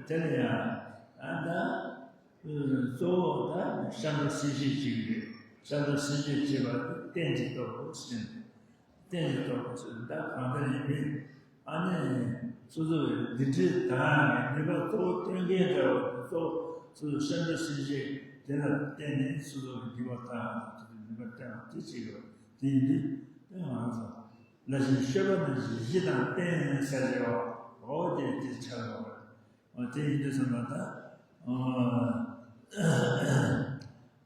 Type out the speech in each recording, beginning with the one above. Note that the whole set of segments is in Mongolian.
Tēne yā, āndā tsō dā shāndu sīshī chīgī, shāndu sīshī chīgā tēnji tōpo sīn, tēnji tōpo sīn, dā kāndā yīmī, ānī sūsū dīchī tāngī, nīpa tsō tēngi dhāwa, tsō sūsū shāndu sīshī tēnā tēnī sūsū dīwa tāngī, nīpa tēnā tī chīgā, tī yīmī, tēnā ānsā, lā shī shēpa nā shī yī tāng tēn sā chīgā, wā tē tī chā gā, tē yī tē sā mā tā,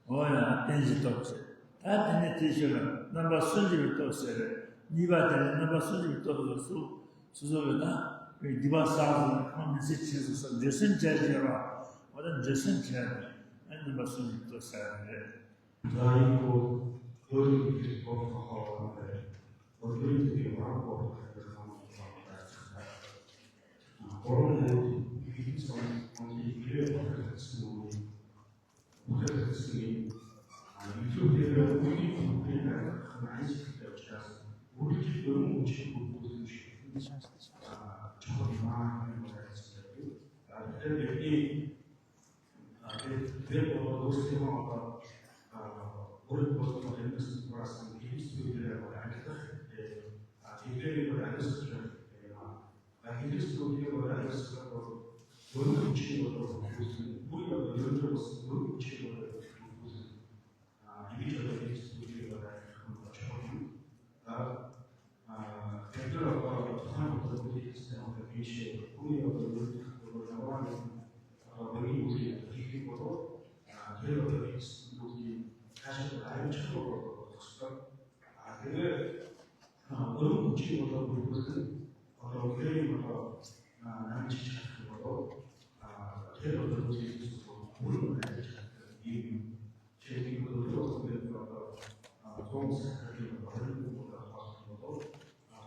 오야 땡지 똑세 다 되네 티셔가 넘버 순지를 똑세래 니바 되네 넘버 순지를 똑서 수수가 그 디바 사서 컴미시 치서 제슨 제제라 어떤 제슨 제 넘버 순지 똑세래. За энэ бол өөрийн их болох өдрийн төдий уран гурав гурван хэдэн сон оны ирээ бодсон юм. Бодсон юм. YouTube дээр үеийн хүмүүсийн ажигтай учраас үргэлж өргөн хүчин бүрдүүлж чухал юм аа гэж байна. Тэгэхээр бидний тэр бол өөрсдийнхөө одоо өөрөөр болоод юмс баасан хийсвэрээр ажиллах тэднийг бол ажиллах юм аа. Хийсвэрийг бол ажиллах бол өргөн хүчин бол бүр одоо ерөнхийдөө бас өргөн хүчин бол ингэж одоо хийсвэрийг бол ажиллах нь чухал юм. А тэр одоо тухайн одоо хийсэн одоо биш хүний одоо ерөнхийдөө ямар нэгэн одоо мөрийн үйл хийх бол тэр одоо хийсэн зүйлийг цаашаа амжих болох ёстой. А тэгээ өргөн хүчин болоо бүрдүүлэх одоо гэрийн одоо амжиж чадах болоо тэр одоо зүйлийг бүрэн амжиж чадах юм. Жишээлбэл өдөр болгон одоо 100 сахарын 20 одоо болоо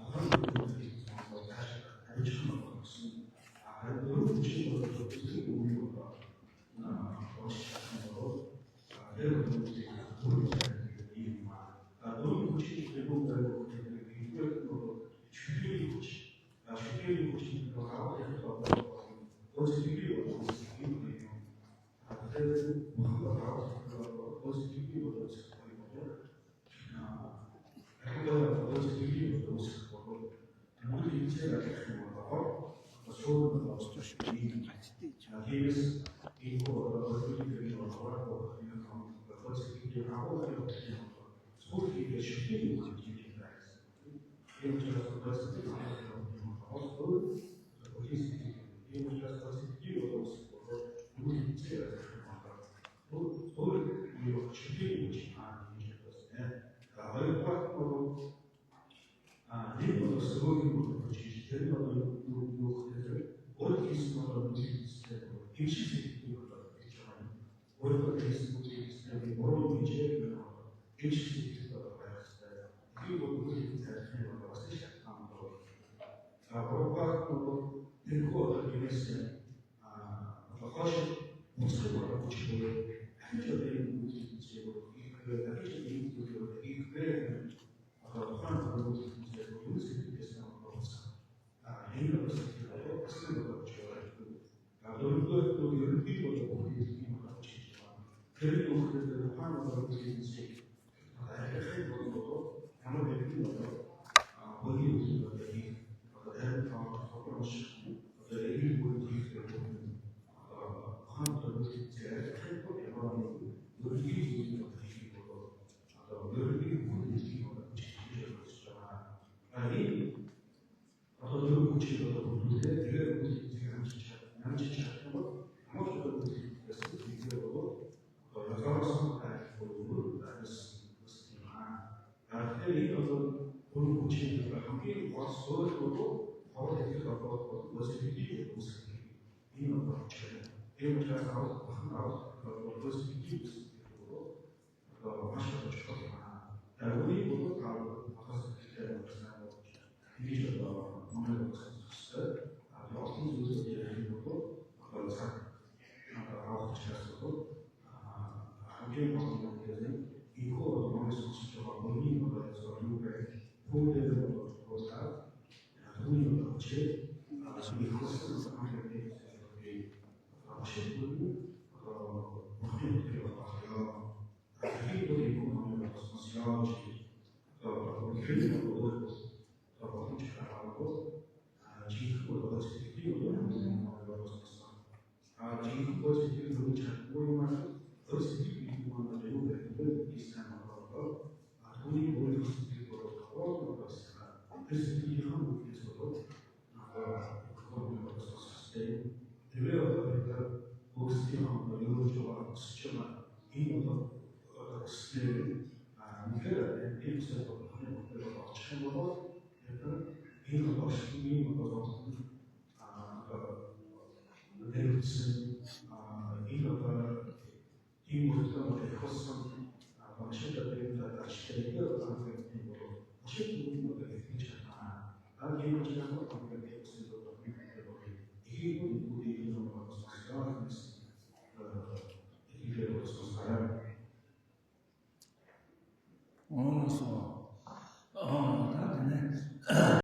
тухайн зүйлийг цаашаа амжих болох гэсэн. Харин өргөн хүчин болоо бүрдүүлэх үйл одоо унших болоо тэр зүйлийг бүрэн юм аа. Өргөн хүчин гэдэг нь чөлөөний хүч. Чөлөөний хүч нь бол авах одоо өөрсдийн бол юм юм. Тэгэхээр бурхан авах өөрсдийн бол юм бол аа өөрсдийн бол бол бүгд хэмжээр ажиллах юм бол шууд болчих юм. Тиймээс энэ өөрсдийн бол юм өөрсдийн агуулгын сүүл хийгээ шүтээ юм гэж байна. Тийм учраас өөрсдийн бол тийм учраас өөрсдийн бол бүгд хэмжээр ажиллах юм бол өөр юу шүтээ юм гэж байна. Хоёрдугаар бол нэг бол сөрөг юм болж тэр нь одоо юу юу гэхээр өөр хийсэн одоо зүйлстэй хэмжиж сэтгэдэг одоо гэж байгаа юм. Өөрөөр хийсэн зүйлстэй буруу хэмжээ хэмжиж сэтгэдэг одоо байх хэрэгтэй. Тэр бол үйл тарих юм бол бас шалтгаан бол. За гуравдугаар бол тэрхүү одоо юмээс одоо хойш буцах одоо хүч буюу дахиж одоо энэ үйл хэмжээг дахиж энэ зүйлийг хийхгүй одоо тухайн үйл хэмжээг юу сэтгэлээс нь буцах. Энэ бас бас нэг одоо гэж байна. А дөрөвдүгээр бол ерөнхийдөө бол бүх юм болж байна. Тэр үгээр тухайн одоо үйл хэмжээг арилгахын тулд ямар нэгэн одоо хөгийн үйл одоо хийх одоо тарин тодорхой одоо эргэн бүрэн хийх одоо тухайн одоо үйл хэмжээг арилгахын тулд ямар нэгэн ерөнхий зүйлийг одоо хийх бол одоо ерөнхий үйл хийх одоо гэж байгаа. А энэ одоо дөрөв хүчийг одоо бүрдүүлээ. Тэгээд үйл хэмжээг амжиж чадах юм бол ямар ч одоо үйл хэмжээс хийгээ бол одоо ялгаараас айлх бол бас юм аа. Тэгэхээр энэ одоо дөрөв хүчийн хамгийн гол суурь бол ховор хэлэх одоо позитив үүсгэх. Энэ одоо хүч. Энэ учраас авах бахан авах позитив үүсгэх бол одоо маш их чухал юм аа. Тэр үнийг бол та одоо сэтгэлтэй болсон ингэж одоо Монгол улсад хэвээр олон зүйлүүд ярих юм бол одоо цаг авах учраас бол хамгийн гол нь гэдэг энэхүү одоо Монгол сонсож байгаа мөрний одоо юу байх түүгээр бол туулаад түүний одоо хүчээр одоо Оноосоо